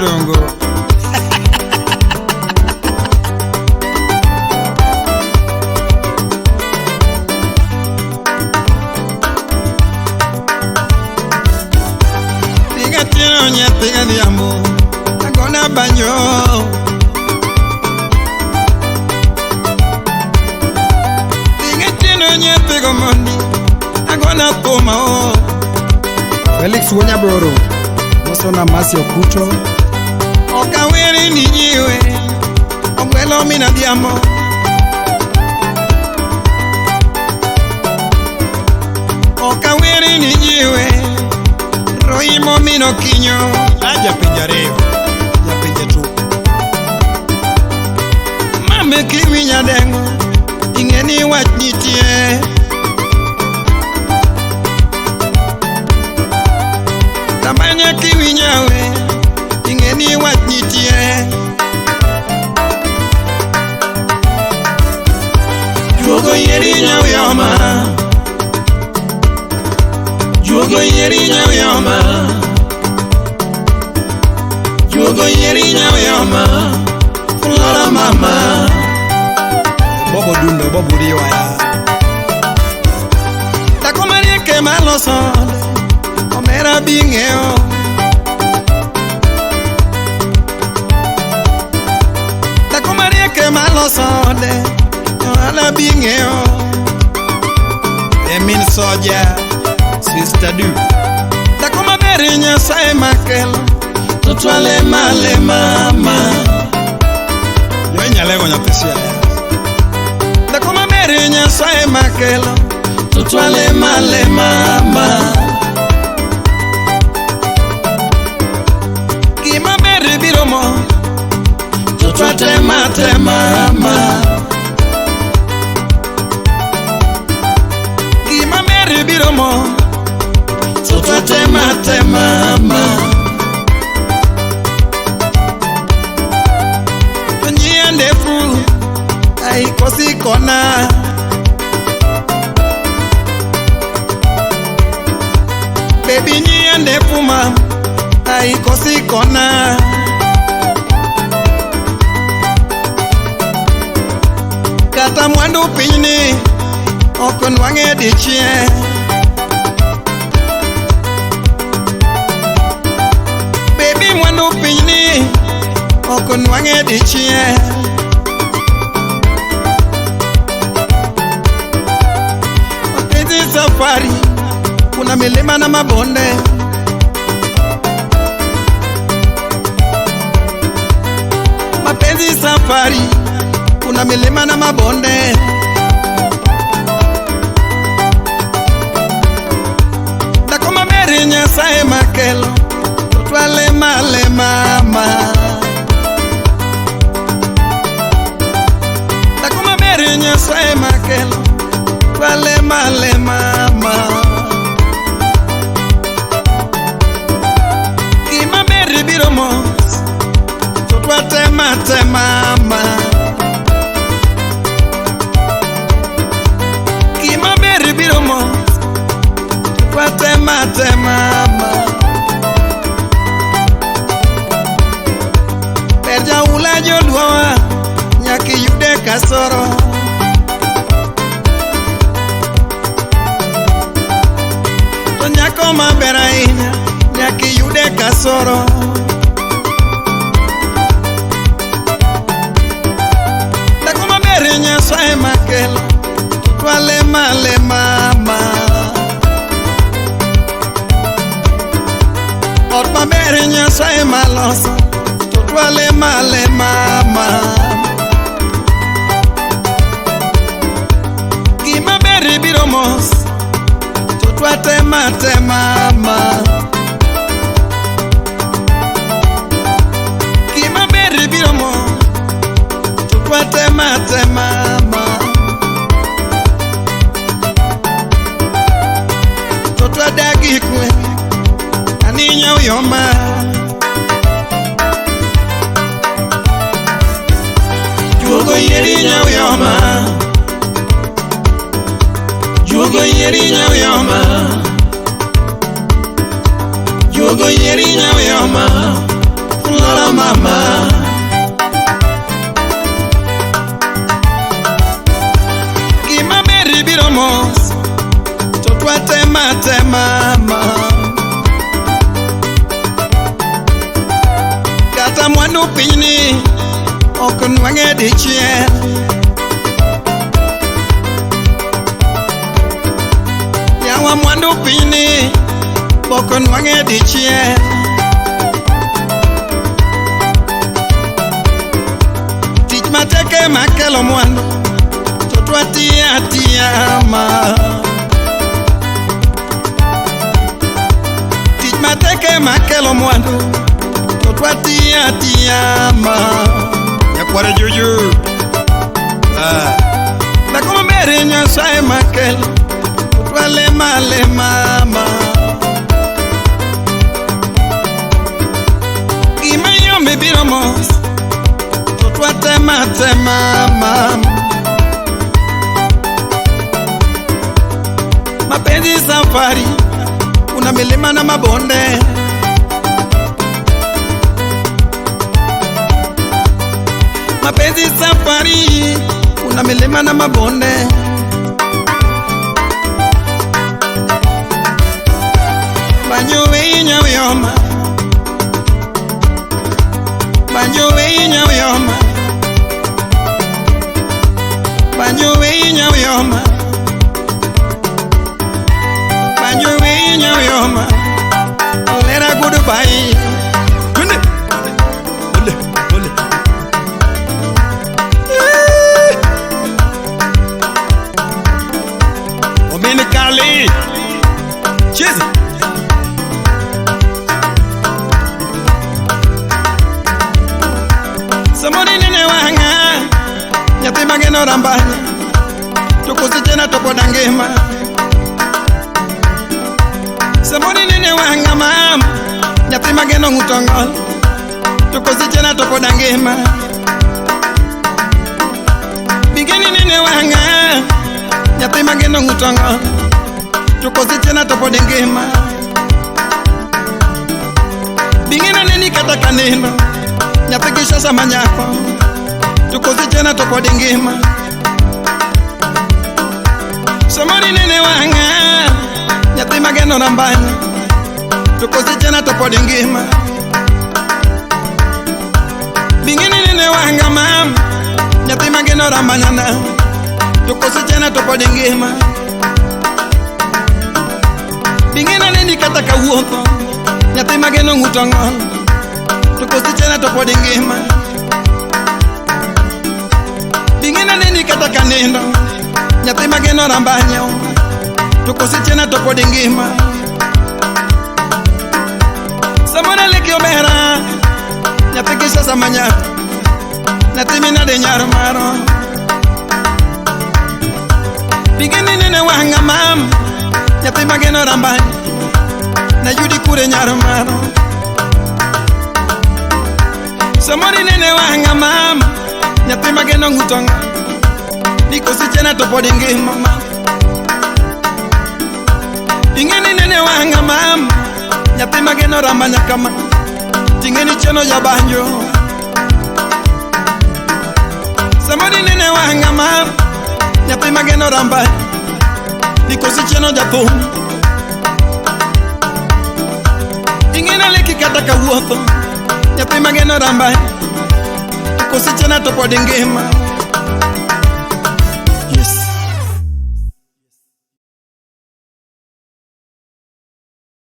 Rongo. Tiga tino nyathi adhiambo, agona banjo. Tiga tino nyathi gomondi, agona thuma o. Felix Wuonyaboro mosona Mercy Okuto. Ok aweri ni jiwe, ogwelo min adhiambo. Ok aweri ni jiwe, roimo min okinyo. A japenj ariyo, japenj tu. Mame kiwinja dengo, ing'e ni wach nitie. Tamanya kiwinja we, ing'e ni wach nitie. Juogo yieri nyawioma, juogo yieri nyawioma, juogo yieri nyawioma, Flora mama. Bobo Dundo Bobo Riwaya. Dhako mariek ema loso ode, omera bi ng'eyo. Dhako mariek ema loso ode, ohala bi ng'eyo. Emin Soja Sister Du. Dhako maber Nyasaye makelo, to twale male mama. Yo inyalego nyathi Siaya. Dhako maber Nyasaye makelo, to twale male mama. Gima ber biro mo, to twatema tema mama. Gima ber biro mo, to twatema tema mama. To njia ndefu haikosi kona. Baby njia ndefu ma haikosi kona. Kata mwandu pinyni ok nwang'e dichiel. Baby mwandu pinyni ok nwang'e dichiel. Mapenzi safari, kuna milima na mabonde. Mapenzi safari, kuna milima na mabonde. Dhako maber Nyasaye makelo, to twale male mama. Dhako maber Nyasaye makelo, twale male mama. Gima ber biro mos, to twatema tema mama. Gima ber biro mos, to twatema tema mama. Ber jaula joluowa, nyaka iyude kasoro. To nyako maber ahinya, nyaka iyude kasoro. Dhako maber Nyasaye makelo, to twale male mama. Ot maber Nyasaye maloso, to twale male mama. Gima ber biro mos, to twatema tema mama. Gima ber biro mos, to twatema tema mama. To twadagi kwe, aninya uyoma. Juogo yieri nyawioma, juogo yieri nyawioma, juogo yieri nyawioma, Flora mano mama. Gima ber biro mos to twatema tema ma. Kata mwandu pinyni ok nwang'e dichiel. Yawa mwandu pinyni ok nwang'e dichiel. Tich matek ema kelo mwandu to twatiyo atiya ma. Tich matek ema kelo mwandu to twatiyo atiya ma. Nyakwar Juju. Dhako maber Nyasaye makelo to twalema alema ma. Gima yom ibiro mos to twatema atema ma. Mapenzi safari kuna milima na mabonde. Mapenzi safari kuna milima na mabonde. Banjo inya uyoma. Banjo inya uyoma. Banjo inya uyoma. Banjo inya uyoma. Lera goodbye. Twende. Ole, ole. Omeni Kali. Cheza. Somoni nene wanga nyathi mageno rambanya to kosichena to pod angima. Somoni nene wanga mam nyathi mageno ng'uto ng'ol to kosichena to pod angima. Bigeni nene wanga nyathi mageno ng'uto ng'ol to kosichena to pod angima. Bigena neni kata kanindo nyathi gi shasha manyako to kosichena to pod ngima. Somoni nene wanga nyathi mageno rambanya to kosichena to pod ngima. Bingeni nene wanga mam nyathi mageno rambanya na to kosichena to pod ngima. Bingena neni kata kawuotho nyathi mageno ng'uto ng'ol to kosichena to pod ngima. Bingena neni kata kanindo nyathi mageno rambanya to kosichena to pod ngima. Samona leki omera nyathi gi shasha manyako nyathi minade nyar maro. Bingeni nene wanga mam nyathi mageno rambanya nayudi kure nyar maro. Somoni nene wanga mam nyathi mageno ng'uto ng'ol ni kosichena to pod ngima ma. Ingeni nene wanga mam nyathi mageno rambanya kama tingeni cheno jabanjo. Somoni nene wanga mam nyathi mageno rambanya ni kosicheno jathum. Ingena leki kata kawuotho nyathi mageno rambanya to kosichena to pod ngima.